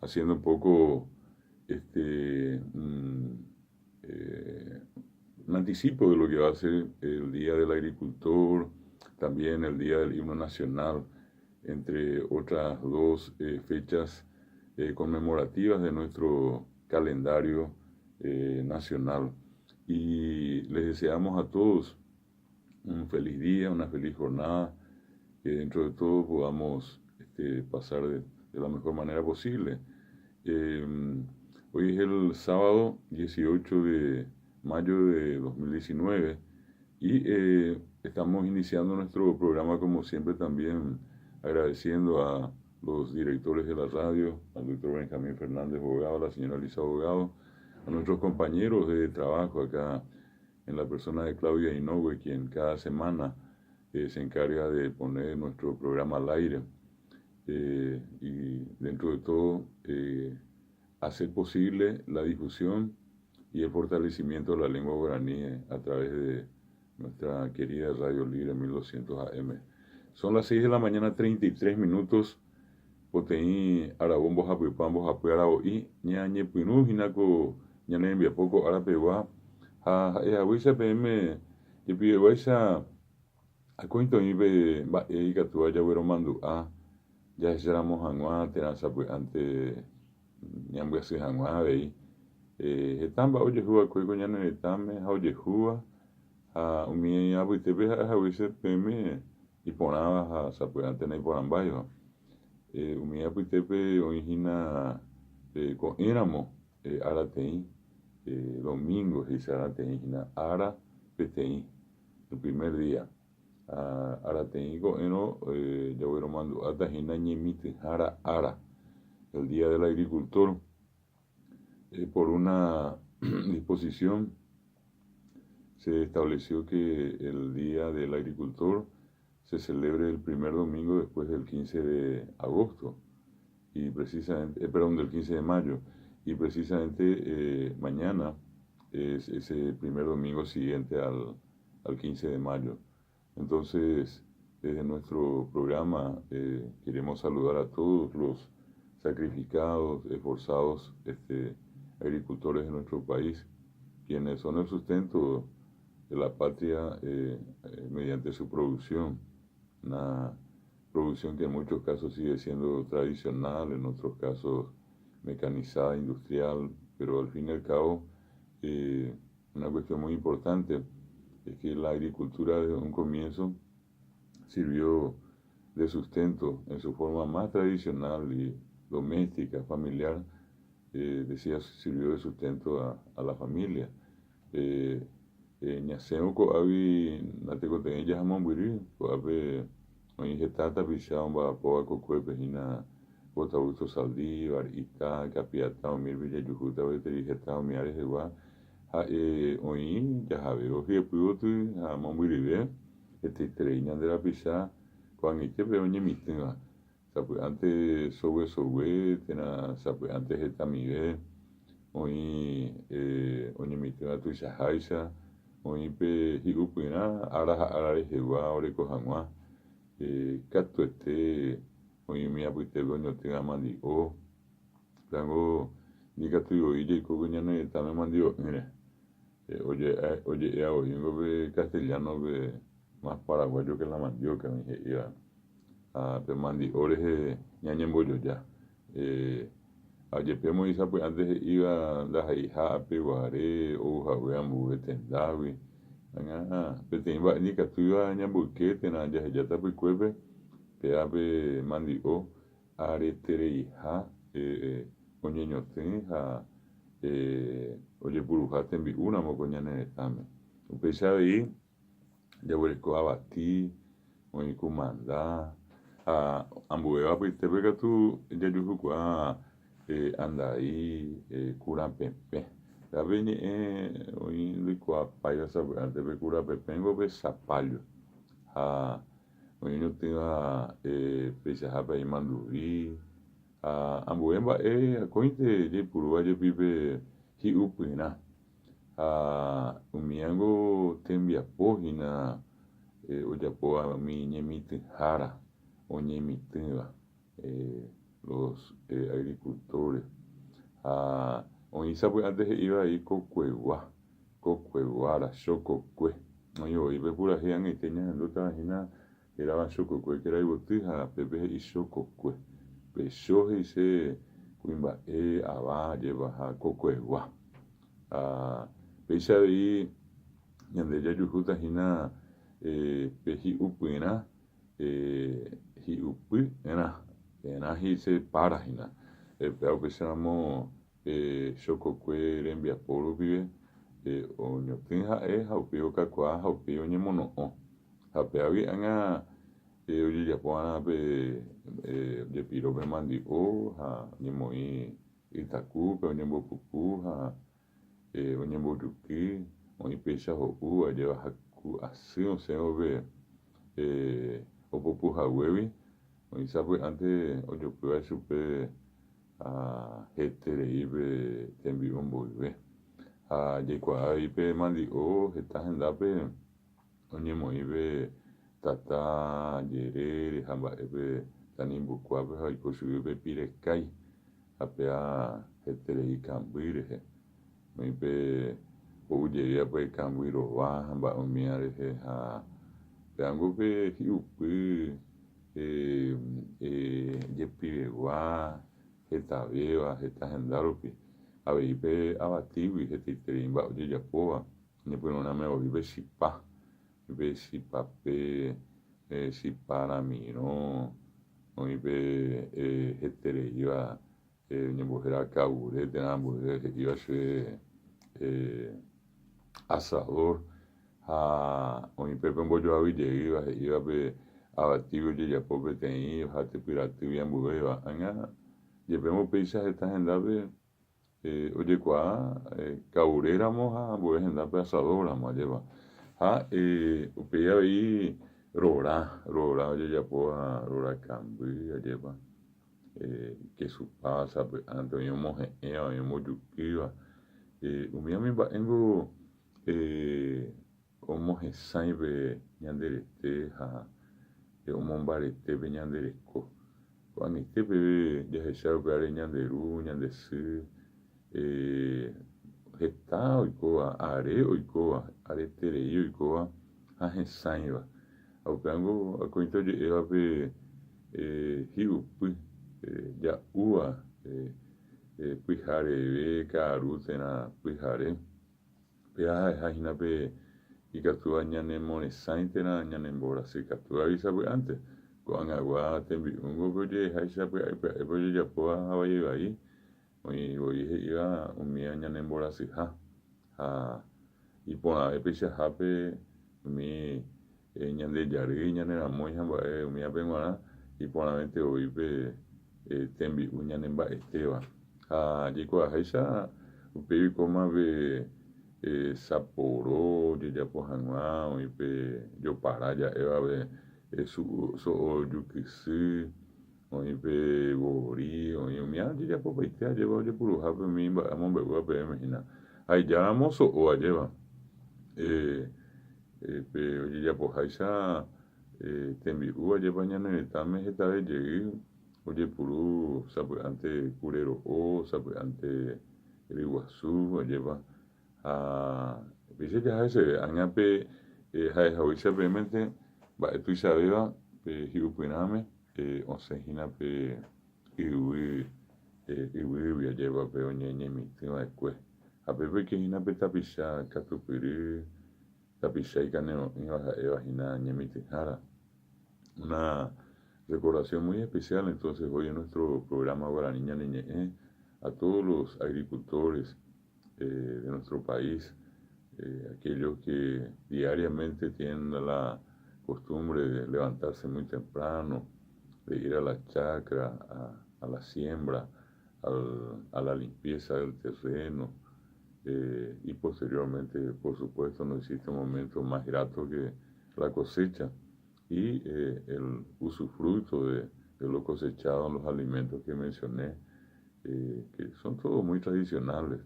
Haciendo un poco este, un, eh, un anticipo de lo que va a ser el Día del Agricultor, también el Día del Himno Nacional, entre otras dos eh, fechas eh, conmemorativas de nuestro calendario eh, nacional. Y les deseamos a todos un feliz día, una feliz jornada, que dentro de todo podamos este, pasar de, de la mejor manera posible. Eh, hoy es el sábado 18 de mayo de 2019 y eh, estamos iniciando nuestro programa como siempre también agradeciendo a los directores de la radio, al doctor Benjamín Fernández Bogado, a la señora Lisa Bogado, a nuestros compañeros de trabajo acá en la persona de Claudia Inoue, quien cada semana eh, se encarga de poner nuestro programa al aire eh, y dentro de todo eh, hacer posible la difusión y el fortalecimiento de la lengua guaraní a través de nuestra querida Radio Libre 1200 AM. Son las 6 de la mañana 33 minutos poteĩ aravo mbohapypa mbohapy aravo'i ñañepyrũ hína ko ñane rembiapo ko ára pegua ha ha'e haguéicha peẽme jepiveguáicha akóinte oĩ pe mba'e ikatúva jagueromandu'a jahecharamo hag̃ua térã sapy'ánte ñambyasy hag̃ua avei. Heta mba'e ojehu va'ekue ko ñane retãme ha ojehúva ha umi apytépe ha'e haguéicha peẽme iporãva ha sapy'ánte naiporãmbáiva. Umi apytépe oĩ hína ko'ẽramo arateĩ, domingo he'ise arateĩ hína ára peteĩ, el primer día. Ha arateĩ ko'ẽrõ jagueromandu'áta hína ñemitỹhára ára, el día del agricultor. Por una disposición se estableció que el día del agricultor se celebre el primer domingo después del 15 de agosto y precisamente, eh, perdón, del 15 de mayo y precisamente eh, mañana es ese primer domingo siguiente al, al 15 de mayo. Entonces, desde nuestro programa eh, queremos saludar a todos los sacrificados, esforzados este, agricultores de nuestro país, quienes son el sustento de la patria eh, eh, mediante su producción, una producción que en muchos casos sigue siendo tradicional, en otros casos mecanizada, industrial, pero al fin y al cabo eh, una cuestión muy importante es que la agricultura desde un comienzo sirvió de sustento en su forma más tradicional y doméstica, familiar, eh, decía, sirvió de sustento a, a la familia. Eh, eh, ñasẽvo ko'águi natekotevẽi jaha mombyry, ko'ápe oĩ heta tapicha omba'apóva kokuépe hína Bota Augusto Saldívar, Ita, Kapiata, umírupi jajuhúta gueteri heta umi rehegua ha'e oĩ jahavévo hyepy ha mombyryve hetaiterei ñande rapicha ko'ag̃aitépe oñemitỹva. Sapy'ánte sogue sogue térã sapy'ánte hetamive oĩ eh, oñemitỹva tuichaháicha oĩ pe hi'upyrã ára ha ára rehegua oreko hag̃ua eh, katuete oĩ umi apytépe oñotỹva mandi'o rango ndikatúi voi jaiko ko ñane retãme mandi'o'ỹre eh, oje'e oje'éva voíngo pe castellano-pe más paraguayo que la mandioca oĩ he'íva ha pe mandi'o rehe ñañembojoja eh, jepémo oĩ sapy'ánte he'íva ndaha'eiha apeguare ouhague ambue tendágui ág̃a peteĩ mba'e ndikatúiva ñamboyke térã jaheja tapykuépe péva pe mandi'o aretereiha eh, oñeñotỹ ha eh, ojepuruha tembi'úramo ko ñane retãme. Upéicha avei jaguereko avati, oĩ kumanda ha ambuéva apytépe katu jajuhukuaa eh, andai, eh, kurapepẽ. Péva ñe'ẽ oĩ ndoikuaapáiva sapy'ánte pe kurapepẽngo pe zapallo ha oĩ oñotỹva eh, peichahápe avei manduvi ha ambue mba'e akóinte jaipurúva jepi pe hi'upyrã ha umíango tembiapo hína eh, ojapóva umi ñemitỹhára oñemitỹva. Eh, los agricultores. Ha oĩ sapy'ánte he'íva avei kokuegua, kokueguára, chokokue. Oĩ voi pe purahéi ag̃aite ñahendútava hína hérava chokokue kerayvoty ha pépe he'i chokokue. Pe cho he'ise kuimba'e, ava, ajépa ha kokuegua. Ha péicha avei ñande jajuhúta hína pe hi'upyrã hi'upyrã, rã he'ise para hína. Péva upéicharamo pe chokokue rembiapo rupive oñotỹ ha'e ha upéi okakuaa ha upéi oñemono'õ. Ha pévagui ág̃a ojejapo va'erã pe ojepiro pe mandi'o ha oñemoĩ ytakúpe oñembopupu ha oñembojuky, oĩ péicha ho'u ajéva haku asy osẽvo pe opupu haguégui, oĩ sapy'ánte ojopýva chupe ha heterei pe tembi'u mboyve. Ha jaikuaa avei pe mandi'o heta hendápe oñemoĩ pe tata jerére ha mba'e pe tanimbukuápe ha oiko chugui pe pirekái ha péva heterei kamby rehe. Oĩ pe ho'u jeýva pe kamby rova ha mba'e umíva rehe ha pévango pe hi'upy jepivegua hetavéva heta henda rupi. Avei pe avatígui hetaiterei mba'e ojejapóva ñepyrũrãme voi pe chipa, pe chipape, chipa ramirõ, oĩ pe hetereíva oñembohéra kavure térã ambue he'íva che asador ha oĩ pe pembojoavy jeýva he'íva pe avatígui ojejapo peteĩ ha typyratýgui ambuéva. Ág̃a jepémo péicha heta hendápe ojekuaa kavuréramo ha ambue hendápe asador-ramo ajépa. Ha upéi avei rora, rora ojejapóva rora kamby ajépa. Kesupa sapy'ánte oĩ omohe'ẽva, oĩ ombojukýva. Umi umi mba'éngo omohesãi pe ñande rete ha omombarete pe ñande reko. Ko'ag̃aite peve jahecha upévare ñande ru, ñande sy, heta oikóva, are oikóva, areterei oikóva ha hesãiva. Ha upévango akóinte oje'éva pe hi'upy ja'úva pyhareve, ka'aru térã pyhare. Péva ha'eha hína pe ikatúva ñanemoresãi térã ñanemborasykatúvagui sapy'ánte. Ko'ag̃agua tembi'úngo pe oje'eháicha pya'e pya'épe ojejapóva ha vai vai, oĩ voi he'íva umíva ñanemborasyha. Ha iporãve peichahápe umi ñande jarýi, ñane ramói ha mba'e umívape g̃uarã, iporãvente voi pe tembi'u ñanemba'etéva. Ha jaikuaaháicha upéi oikóma pe saporo ojejapo hag̃ua, oĩ pe jopara ja'éva pe so'o jukysy, oĩ pe vori, oĩ umi ojejapopaite ajépa ojepuruhápe umi mba'e amombe'úva peẽme hína. Ha ijáramo so'o ajépa pe ojejapoháicha tembi'u ajépa ñane retãme hetave jey ojepuru sapy'ánte kure ro'o, sapy'ánte ryguasu ajépa ha péicha jaha heseve. Ág̃a pe ha'ehaguéicha peẽmente mba'e tuichavéva pe hi'upyrãme osẽ hína pe yvy yvýgui ajépa pe oñeñemitỹ va'ekue. Ha pépe oike hína pe tapicha katupyry, tapicha ikane'õ'ỹva ha'éva hína ñemitỹhára. Una recordación muy especial entonces hoy en nuestro programa Guarani Ñane Ñe'ẽ a todos los agricultores de nuestro país, aquellos que diariamente tienen la costumbre de levantarse muy temprano, de ir a la chacra, a la siembra, a la limpieza del terreno y posteriormente, por supuesto, no existe un momento más grato que la cosecha y el usufructo de lo cosechado en los alimentos que mencioné, que son todos muy tradicionales.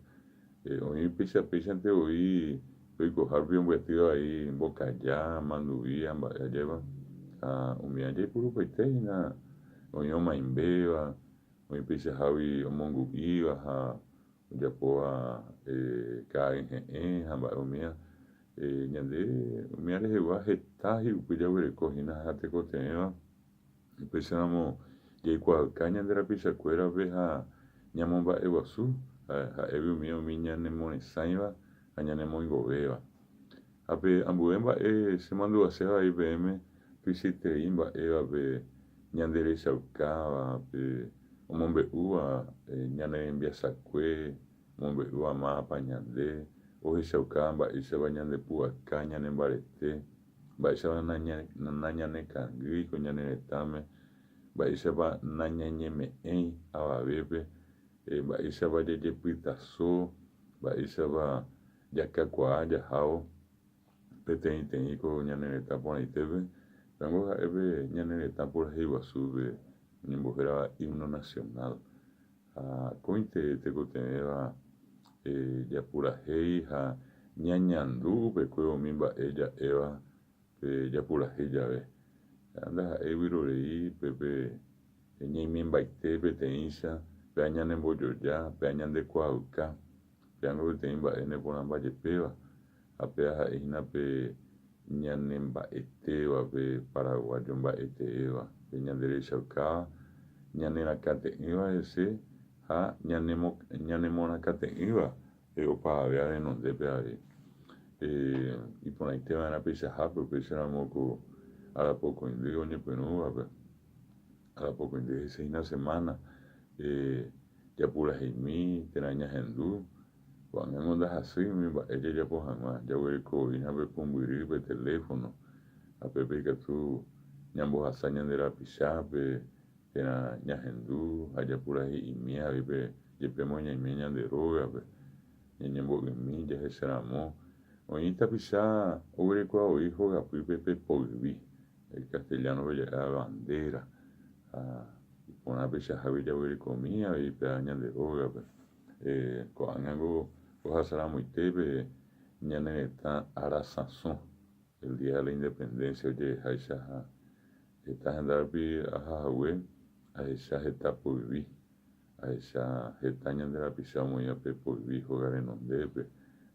Oĩ péicha péichante voi oikohárupi ombyatýva vai mbokaja, manduvi ha mba'e ajépa ha umíva jaipurupaite hína oĩ omaimbéva. Oĩ peichahágui omongu'íva ha ojapóva ka'ay he'ẽ ha mba'e umíva. Ñande umíva rehegua heta hi'upy jaguereko hína ha tekotevẽva. Upéicharamo jaikuaauka ñande rapichakuérape ha ñamomba'eguasu ha'égui umíva umi ñanemoresãiva ha ñanemoingovéva. Ha pe ambue mba'e chemandu'aséva avei peẽme tuichaiterei mba'éva pe ñande rechaukáva, pe omombe'úva ñane rembiasakue, omombe'úva mávapa ñande, ohechaukáva mba'éichapa ñande pu'aka, ñane mbarete, mba'éichapa nañanekangýi ko ñane retãme, mba'éichapa nañañeme'ẽi avavépe, mba'éichapa jajepytaso, mba'éichapa jakakuaa jahávo peteĩteĩ ko ñane retã porãitépe, rango ha'e pe ñane retã purahéi guasúpe oñembohérava himno nacional. Ha akóinte tekotevẽva japurahéi ha ñañandu upekuévo umi mba'e ja'éva pe japurahéi jave. Ha ndaha'éi vyrorei pépe ñaimembaite peteĩcha, péva ñanembojoja, péva ñandekuaauka. Pévango peteĩ mba'e neporãmba jepéva, ha péva ha'e hína pe ñanemba'etéva, pe paraguayo mba'eteéva, pe ñanderechaukáva, ñanerakate'ỹva hese ha ñanemorakate'ỹva opavavéva renondépe avei. Iporãite va'erã peichahápe upéicharamo ko arapokõindy oñepyrũvape. Arapokõindy hese hína semana. Japuraheimi térã ñahendu, ko'ág̃a ndahasýi umi mba'e jajapo hag̃ua, jaguereko hína pe pumbyry, pe teléfono, ha pépe ikatu ñambohasa ñande rapichápe térã ñahendu ha japurahe'imi avei pe jepémo ñaime ñande rógape, ñañembo'ymi jahecharamo. Oĩ tapicha oguerekua voi hogapýpe pe poyvi, castellano-pe ja'éva bandera, ha Iporã peichahágui jaguerekomi avei péva ñande rógape. Ko'ág̃ango ohasaramoite pe ñane retã ára sãso, el día de la independencia oje'eháicha ha heta henda rupi aha hague ahecha heta poyvi, ahecha heta ñande rapicha omoĩva pe poyvi hóga renondépe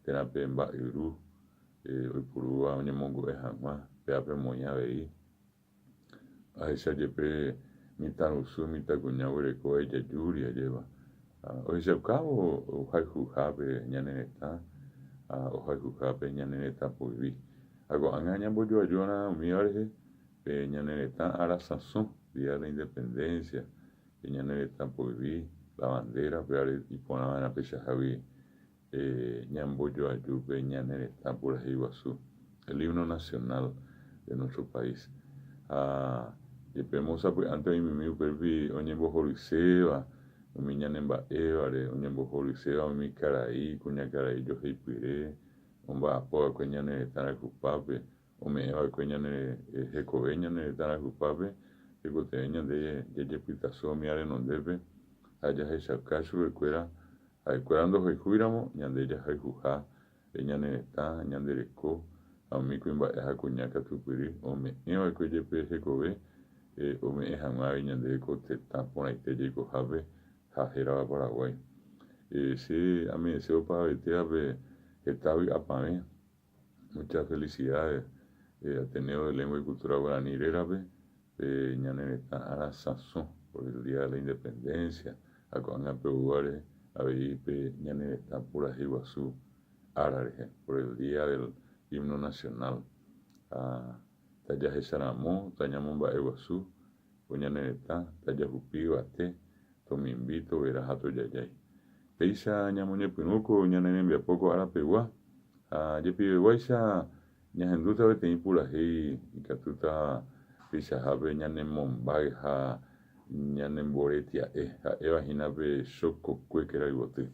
térã pe mba'yru oipurúva oñemongu'e hag̃ua péva pemoĩ avei. Ahecha jepe mitãrusu, mitãkuña oguerekóva ijajúri ajéva. Ohechaukávo ohayhuhápe ñane retã ha ohayhuhápe ñane retã poyvi. Ha ko'ág̃a ñambojoajuarã umíva rehe pe ñane retã ára sãso, Día de la Independencia, pe ñane retã poyvi, la bandera, upévare iporãva'erã peichahágui ñambojoaju pe ñane retã purahéi guasu, el himno nacional de nuestro país. Ha jepémo sapy'ánte oĩmimi upérupi oñembohoryséva umi ñanemba'évare, oñembohoryséva umi karai, kuñakarai joheipyre, omba'apo va'ekue ñane retã rayhupápe, ome'ẽ va'ekue ñane hekove ñane retã rayhupápe, tekotevẽ ñande jajepytaso umi renondépe ha jahechauka chupekuéra Ha'ekuéra ndohayhúiramo ñande jahayhuha pe ñane retã, ñande reko ha umi kuimba'e ha kuña katupyry ome'ẽva'ekue jepe hekove ome'ẽ hag̃ua avei ñandéve ko tetã porãite jaikohápe ha hérava Paraguái. Che ame'ẽse opavavetévape heta vy'apavẽ, muchas felicidades Ateneo de Lengua y Cultura Guarani rérape pe ñane retã ára sãso por el Día de la Independencia ha ko'ág̃a pe oúvare avei pe ñane retã purahéi guasu ára rehe por el Día del Himno Nacional ha tajahecharamo, tañamomba'eguasu ko ñane retã, tajahupi yvate, tomimbi, tovera ha tojajái. Péicha ñamoñepyrũ ko ñane rembiapo ko ára pegua ha jepiveguáicha Ñahendúta peteĩ purahéi ikatúta peichahápe ñanemombáy ha ñanemboretia'e, ha'éva hína pe chokokue kerayvoty.